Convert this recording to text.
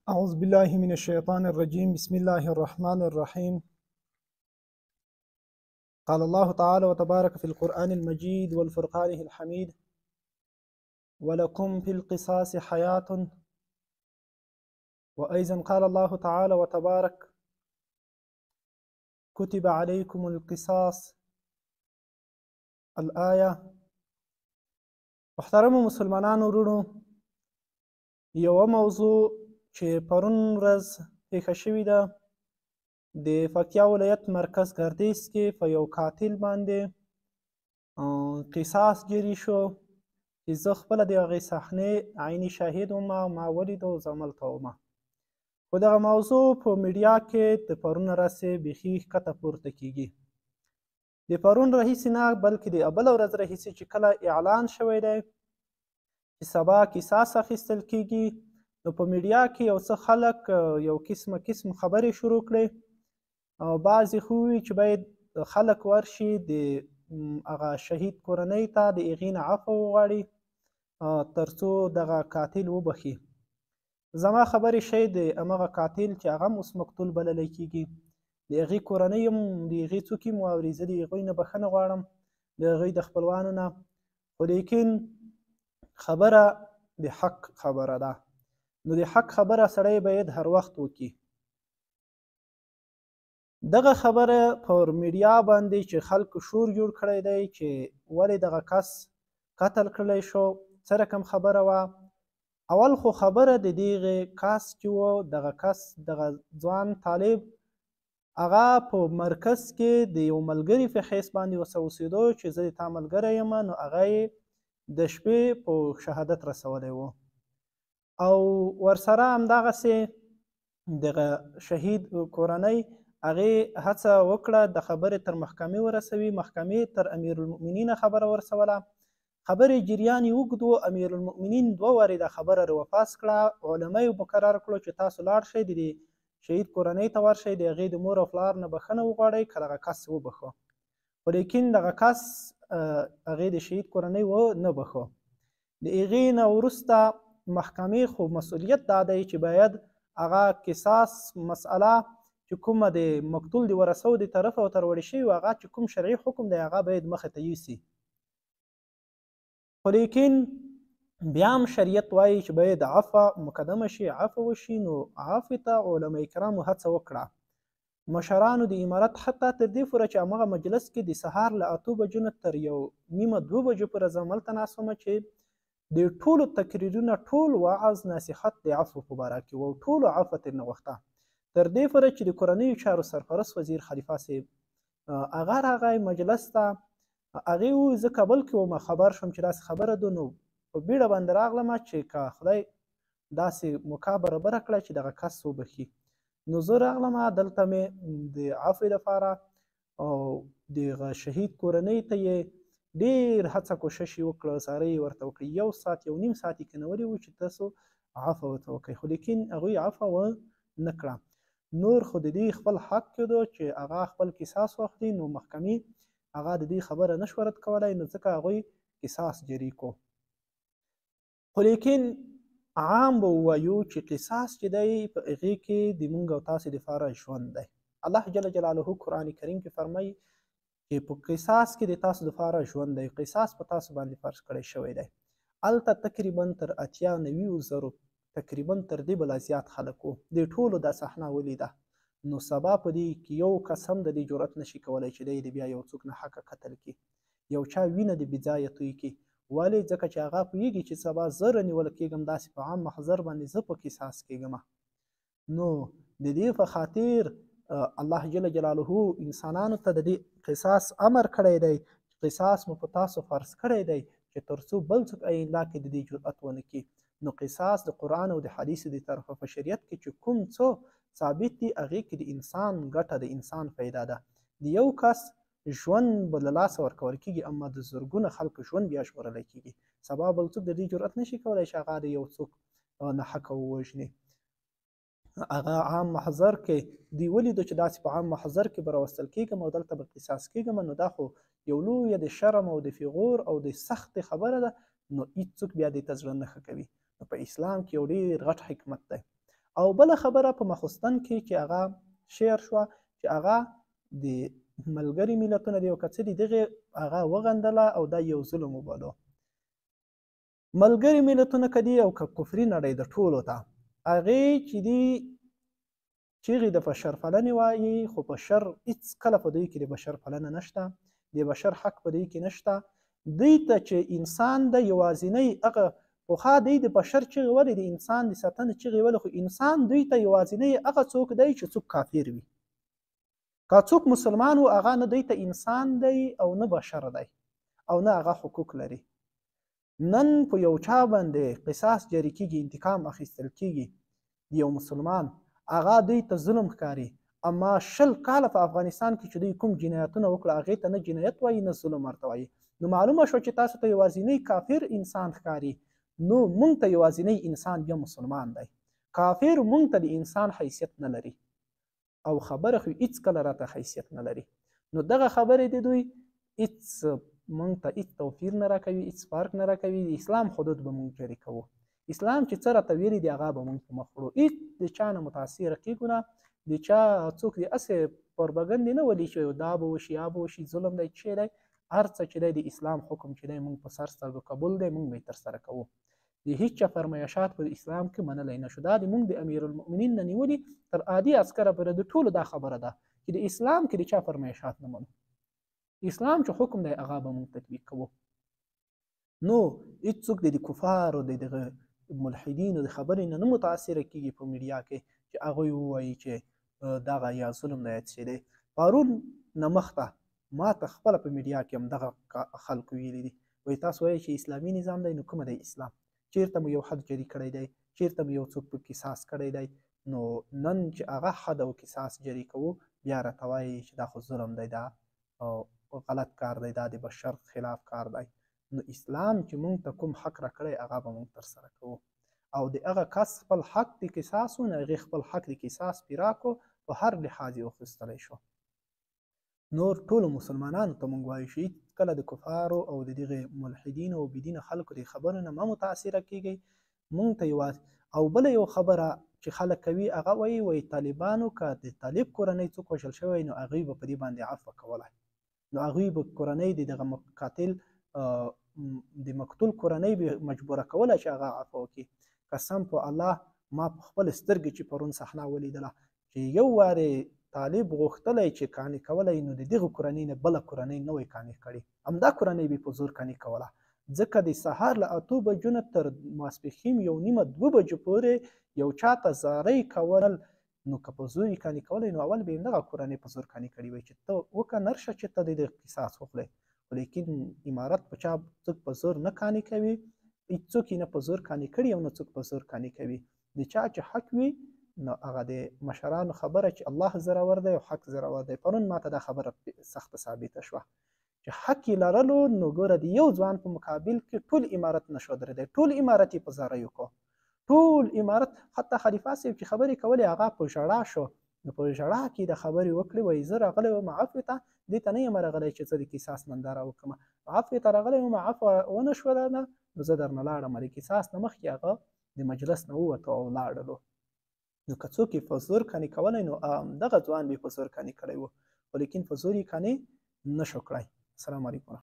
أعوذ بالله من الشيطان الرجيم. بسم الله الرحمن الرحيم. قال الله تعالى وتبارك في القرآن المجيد والفرقانه الحميد: ولكم في القصاص حياة. وأيضا قال الله تعالى وتبارك: كتب عليكم القصاص. الآية. محترمو مسلمانانو وروڼو، یوه موضوع چې پرون ورځ پېښه شوې ده، د پکتیا ولایت مرکز ګردیز کې په یو قاتل باندې قصاص جري شو چې زه خپله د هغې صحنې عیني شاهد وم، ما ولید او زه هملته وم. خو دغه موضوع په میډیا کې د پرون راهیسې بیخي ښکته پورته کیږي. د پرون راهیسې نه، بلکې د بله ورځ راهیسې چې کله اعلان شوی دی چې سبا قصاص اخیستل کیږي، نو په میډیا کې یو څه خلک یو قسمه قسم خبرې شروع کړې، او بعضې خو وي چې باید خلک ورشي د هغه شهید کورنۍ ته د هغې نه عفو وغواړي ترڅو دغه قاتل وبخښي. زما خبرې شی د همغه قاتل چې هغه هم اوس مقتول بللی کیږي، د هغې کورنۍ هم د هغې څوک هم واوري، زه د هغوی نه بخښنه غواړم، د هغوی د خپلوانو نه، خو لیکن خبره د حق خبره ده، نو د حق خبره سړی باید هر وخت وکړي. دغه خبره پر میډیا باندې چې خلکو شور جوړ کړی دی چې ولې دغه کس قتل کړی شو، څه رقم خبره وه. اول خو خبره د دغه کس چې و، دغه کس دغه ځوان طالب هغه په مرکز کې د یو ملګري په حیث باندې ورسره اوسېدو چې زه د تا ملګری یم، نو هغه یې د شپې په شهادت رسولی و. او ورسره همدغسې دغه شهید کورنۍ هغې هڅه وکړه د خبرې تر محکمې ورسوي، محکمې تر امیرالمؤمنین خبره ورسوله. خبرې جریان یې اوږد و، امیرالمؤمنین دوه وارې دا خبره روفاس کړه، علما یې مقرر کړو چې تاسو لاړ شئ د دې شهید کورنۍ ته ورشئ، د هغې د مور او پلار نه بخښنه وغواړئ که دغه کس وبخښو. خو لیکن دغه کس هغې د شهید کورنۍ و نه بخښو. د هغې نه وروسته محکمې خو مسؤلیت دا دی چې باید هغه قصاص مسئله چې کومه د مقتول د ورثو د طرفه ورته وړې شوې وه، هغه چې کوم شرعي حکم دی هغه باید مخې ته یوسي. خو لیکن بیا هم شریعت وایي چې باید عفوه مقدمه شي، عفوه وشي. نو عفوې ته علما کرامو هڅه وکړه، مشرانو د امارت حتی تر دې پورې چې همغه مجلس کې د سهار له 8 بجو نه تر 1:30 2 بجو پورې زه هملته ناست وم چې د ټولو تقریرونه، ټول وعظ نصیحت د عفو په باره کې و، ټولو عفوه ترې نه غوښته. تر دې پورې چې د کورنیو چارو سرپرست وزیر خلیفه صاحب هغه راغی مجلس ته، هغې وویل زه کابل کې وم، خبر شوم چې داسې خبره ده، نو په بیړه باندې راغلم چې که خدای داسې موقع برابره کړه چې دغه کس وبخښي. نو زه راغلم دلته مې د عفوې دپاره او دغه شهید کورنۍ ته یې ډېر هڅه کوشش یې وکړه، زارۍ یې ورته وکړې، 1 ساعت 1.5 ساعت یې کېنولي وو چې تاسو عفوه ورته وکړئ، خو لیکن هغوی عفوه و نه کړه. نور خو د دې خپل حق کېدو چې هغه خپل قصاص واخلي، نو محکمې هغه د دې خبره نه شو رد کولی، نو ځکه هغوی قصاص جري کو. خو لیکن عام به ووایو چې قصاص چې دی په هغې کې د مونږ او تاسې دپاره ژوند دی. الله جل جلاله قرآن کریم کې فرمایي چې په قصاص کې د تاسو دپاره ژوند دی، قصاص په تاسو باندې فرض کړی شوی دی. هلته تقریبا تر 80 90 زرو تقریبا تر دې بلا زیات خلک وو، دې ټولو دا صحنه ولیده. نو سبا په دې کې یو کس هم د دې جرأت نشي کولی چې دی دې بیا یو څوک نه حقه قتل کړي، یو چا وینه دې بېځایه توی کړي. ولې؟ ځکه چې هغه پوهېږي چې سبا زه رانیول کېږم، داسې په عام محضر باندې زه په قصاص کېږم. نو د دې په خاطر الله جل جلاله انسانانو ته د دې قصاص امر کړی دی، قصاص مو په تاسو فرض کړی دی چې تر څو بل څوک آینده کې د دې جرأت ونه کړي. نو قصاص د قرآن او د حدیث د طرفه په شریعت کې چې کوم څه ثابت دي هغې کې د انسان ګټه، د انسان فایده ده. د یو کس ژوند به له لاسه ورکول کېږي، اما د زرګونه خلکو ژوند بیا ژغورلی کېږي. سبا بل څوک د دې جرأت نشي کولی چې هغه د یو څوک ناحقه ووژني. هغه عام محضر کې دی ولیدو چې داسې په عام محضر کې به راوستل کېږم او دلته به قصاص کېږم، نو دا خو یو لویه د شرم او د فیغور او د سختې خبره ده، نو هیڅوک بیا دې ته زړه نه ښه کوي. نو په اسلام کې یو ډېر غټ حکمت دی. او بله خبره په مخوستن کې چې هغه شعر شوه چې هغه د ملګري ملتونه دی او که څه دي دغې هغه وغندله او دا یو ظلم وبلو. ملګري ملتونه که دي او که کفري نړۍ د ټولو ته هغې چې دي چیغې د بشر پالنې وایي، خو بشر هیڅ کله په دوی کې د بشر پالنه نشته، د بشر حق په دوی کې نشته. دوی ته چې انسان د یوازینی هغه پخوا دی د بشر چیغې ولې، د انسان د ساتنې چیغې ولې، خو انسان دوی ته یوازینی هغه څوک دی چې څوک کافر وي. که څوک مسلمان و هغه نه دوی ته انسان دی او نه بشر دی او نه هغه حقوق لري. نن په یو چا باندې قصاص جاري کیږي، انتقام اخیستل کیږي د یو مسلمان، هغه دوی ته ظلم ښکاري. اما 20 کاله په افغانستان کې چې دوی کوم جنایتونه وکړه هغې ته نه جنایت وایي نه ظلم ورته وایي. نو معلومه شوه چې تاسو ته یوازینی کافر انسان ښکاري، نو مونږ ته یوازینی انسان بیا مسلمان دی. کافر مونږ ته د انسان حیثیت نه لري او خبره خو هیڅ کله راته حیثیت نه لري. نو دغه خبرې د دوی هیڅ مونږ ته هیڅ توپیر نه راکوي، هیڅ فرق نه راکوي. د اسلام حدود به مونږ جاري کوو، اسلام چې څه راته ویلي دي هغه به مونږ په مخ وړو. هیڅ د چا نه متاثره کېږو نه، د چا څوک د هسې پروپاګندې نه ولي چې دا به وشي یا به وشي، ظلم دی چې دی، هر څه چې دی د اسلام حکم چې دی مونږ په سر سترګو قبول دی، مونږ به یې ترسره کوو. د هیڅ چا فرمایشات په اسلام کې منلی نه شو. دا د مونږ د امیرالمؤمنین نه نیولې تر عادي عسکره پورې د ټولو دا خبره ده چې د اسلام کې د چا فرمایشات نه منو، اسلام چې حکم دی هغه به مونږ تطبیق کوو. نو هیڅوک د کفارو د دغه ملحدینو د خبرې نه نه متاثره کېږي په میډیا کې چې هغوی ووایي چې دغه یا ظلم دی چې دی. پرون نه مخته ما ته خپله په میډیا کې هم دغه خلکو ویلي دي، وایي تاسو وایئ چې اسلامي نظام دی، نو کومه دی اسلام؟ چیرته مو یو حد جاري کړی دی؟ چیرته مو یو څوک په قصاص کړی دی؟ نو نن چې هغه حد او قصاص جاري کوو بیا راته وایي چې دا خو ظلم دی، دا غلط کار دی، دا د بشر خلاف کار دی. نو اسلام چې مونږ ته کوم حق راکړی هغه به مونږ ترسره کوو. او د هغه کس خپل حق د قصاص و، نو هغې خپل حق د قصاص پیرا کو، په هر لحاظ یې واخیستلی شو. نور ټولو مسلمانانو ته مونږ وایو چې هیڅکله د کفارو او د دغې ملحدینو او بېدینه خلکو د خبرو نه مه متاثره کېږئ. مونږ ته یوازې او بله یو خبره چې خلک کوي هغه وایي، وایي طالبانو که د طالب کورنۍ څوک وژل شوی نو هغوی به په دې باندې عفوه کولی، نو هغوی به کورنۍ د دغه قاتل د مقتول کورنۍ به مجبوره کوله چې هغه عفوه وکړي. قسم په الله ما په خپل سترګې چې پرون صحنه ولیدله چې یو وارې طالب غوښتلی چې قانع کولی نو د دغه کورنۍ نه بله کورنۍ نه وای قانع کړې، همدا کورنۍ به په زور قانع کوله. ځکه د سهار له 8 بجو نه تر ماسپښین 1:30 2 بجو پورې یو چا ته زارۍ کول، نو که په زور یې قانع کولی نو اول به یې همدغه کورنۍ په زور قانع کړې وای چې ته وکه نرشه چې ته د دې قصاص وخورې. خو لیکن امارت په چا څوک په زور نه قانع کوي، هیڅوک یې نه په زور قانع کړي او نه څوک په زور قانع کوي. د چا چې حق وي نو هغه د مشرانو خبره چې الله زورور دی او حق زورور دی. پرون ماته دا خبره سخته ثابته شوه چې حق یې لرلو، نو ګوره د یو ځوان په مقابل کې ټول امارت نه شو درېدی، ټول امارت یې په زاریو کو، ټول امارت. حتی خلیفه صاحب چې خبرې کولې هغه په ژړا شو، نو په ژړا کې د خبرې وکړې، وایي زه راغلی وم عفوې ته، دې ته نه یم راغلی چې زه د قصاص ننداره وکړم، عفوې ته راغلی وم، عفوه ونه شوله نه نو زه درنه لاړم. د قصاص نه مخکې هغه د مجلس نه ووتو او لاړلو. نو که څوک یې په زور قانع کولی نو دغه ځوان به یې په زور قانع کړی و، خو لیکن په زور یې قانع نه شو کړی. السلام علیکم.